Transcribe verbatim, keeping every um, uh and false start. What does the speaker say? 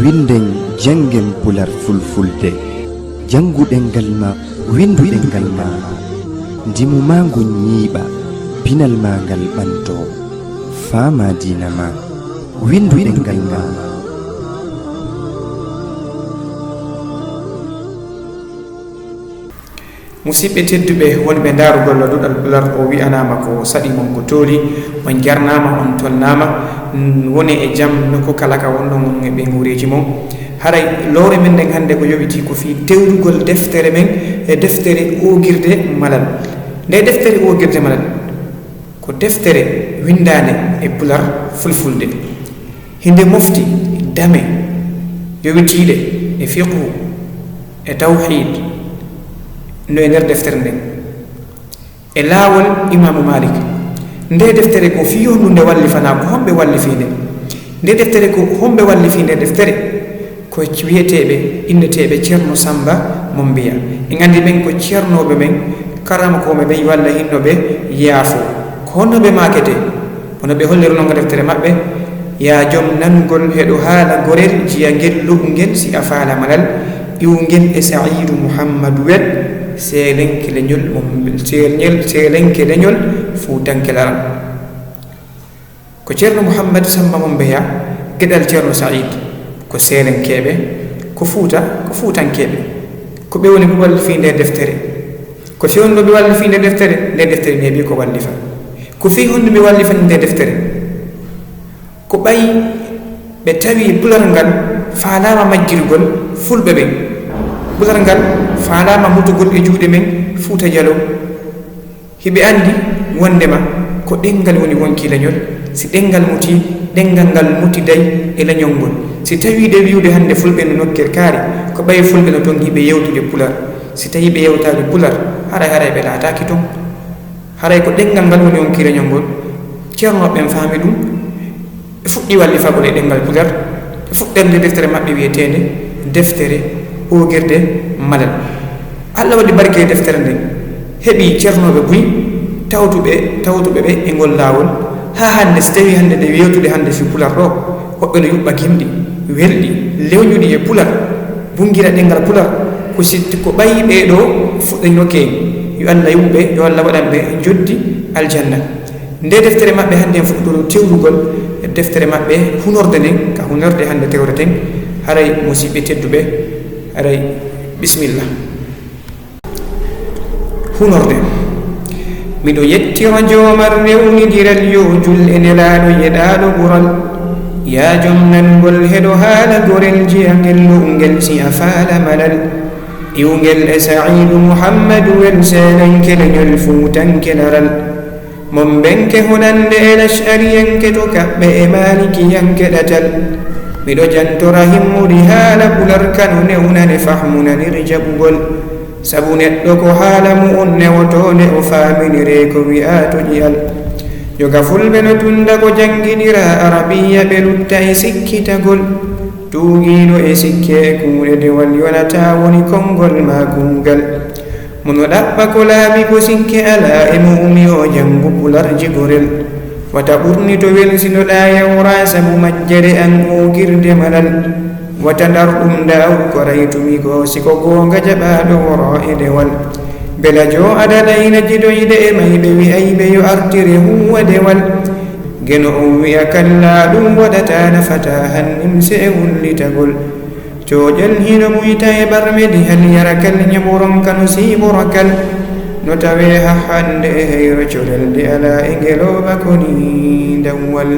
Winden, janngen pular fulfulde. Janngu ɗemngal ma, winndu ɗemngal ma. Ndimu ma ngun ñiiɓa, pinal ma ngal ɓanto. Faama diina ma, winndu ɗemngal ma. Musidɓe tedduɓe wonɓe ndaarugol Duɗal Pular, o wi'anaama ko saɗi mon ko tooli, on jarnaama, on tolnaama, n-, wone e jam nokku kala ka wonɗon, on e ɓe nguureeji mon. Haray lowre men nden hannde ko yowiti ko fii tewrugol deftere men e deftere Oogirde Malal. Nde deftere Oogirde Malal ko deftere winndaande e pular fulfulde. Hinde mofti dame yowitiiɗe e fiqhu, e tawhiid, no e nder deftere nden, e laawol Imaamu Maalik. Nde deftere ko fii honɗun nde wallifanaa, ko homɓe wallifii nde? Nde deftere ko homɓe wallifii nde deftere? Ko wiyeteeɓe, inneteeɓe Ceerno Samba Mombiya. En anndi ɓen ko ceernooɓe men, karamakooɓe ɓen, yo Alla hinno ɓe, yaafo. Ko honno ɓe maaketee? Kono ɓe holliruno nga deftere maɓɓe, yaa jom nangol heɗo haala gorel, jiyangel lo'ungel si a faala malal, iwungel e Sa'iidu Muhammadu Wel, seelenke leñol mo, seelenke, seelenke leñol Fuutanke Laral. Ko Ceerno Muhammad Samba Mombeya, geɗal Ceerno Sa'iid, ko seelenkeeɓe, ko Fuuta, ko Fuutankeeɓe. Ko ɓe woni ko wallifii nde deftere. Ko fii honno ɓe wallifii nde deftere? Nde deftere neeɓi ko wallifa. Ko fii honno ɓe wallifani nde deftere? Ko ɓay ɓe tawi pular ngal faalaama majjirgol fulɓe ɓen. Pular ngal faalaama mutugol e juuɗe men Fuuta Jaloo. Hiɓe anndi wonndema ko ɗemngal woni wonkii leñol. Si ɗemngal mutii, ɗemngal ngal mutiday e leñol ngol. Si tawii de wi'ude hannde fulɓe no nokkere kaari, ko ɓay fulɓe no ton hiɓe yewtude pular. Si tawii ɓe yewtaali pular, haray, haray ɓe laataaki ton. Haray ko ɗemngal ngal woni wonkii leñol ngol. Ceernooɓe ɓen faami ɗum, ɓe fuɗɗii wallifagol e ɗemngal pular. Ɓe fuɗɗande deftere maɓɓe wi'eteende Deftere Oogirde Malal. Alla waɗi barke e deftere nden. Heɓi ceernooɓe buy, tawtuɓe, tawtuɓe ɓe e ngol laawol. Haa hannde, si tawii hannde nde yewtude hannde fii pular ɗoo, woɓɓe no yuɓɓa gimɗi, welɗi, lewñuɗi e pular, bunngira ɗemngal pular, ko si, ko ɓay ɓee ɗoo fuɗɗinoke en. Yo Alla yuɓɓe, yo Alla waɗan ɓe njoddi aljanna. Nde deftere maɓɓe hannde en fuɗɗoto tewrugol, deftere maɓɓe hunorde nden, ka hunorde hannde tewreten, haray musidɓe tedduɓe, haray bisimilla. Hunorde. Miɗo yettira Joomam rewnidiral, yo jul e Nelaaɗo yeɗaaɗo ɓural. Yaa jom nangol heɗo haala gorel, jiyangel lo'ungel si a faala malal. Iwngel e Sa'iidu Muhammadu Wel, seelenke leñol Fuutanke Laral. Mombenke hunande e Lash'ariyanke, to kaɓɓe e Maalikiyanke ɗatal. Miɗo jantora himmude haala pular ka no newnane fahmu nanir jaɓugol. Sabu neɗɗo ko haala mu'un newotoonde o faaminiree ko wi'aa to ƴi'al. Yoga fulɓe no tunda ko jannginira Arabiya ɓe lutta e sikkitagol. Tuugiiɗo e sikke e kuuɗe dewal yonataa woni konngol maa kuugal. Mo no ɗaɓɓa ko laaɓi ko sikke alaa e mu'un yo janngu pular jigorel. Wata ɓurni to welsinoɗaa yawraa sabu majjere an Oogirde Malal. Wata ndar ɗum ndaaw ko raytumi ko si ko goonga jaɓaaɗo woro e dewal. Belajo adalay na jidoyde e mayɓe wi'ayɓe yo artire huuwa dewal. Geno on wi'a kallaa ɗum waɗataa nafataa han nimse e wullitagol. Cooƴal hino muyta e barmedi hal yarakal ñamoron kano siiborakal. No tawee ha hannde e heyro colel de alaa e ngelooba ko ni dawwal.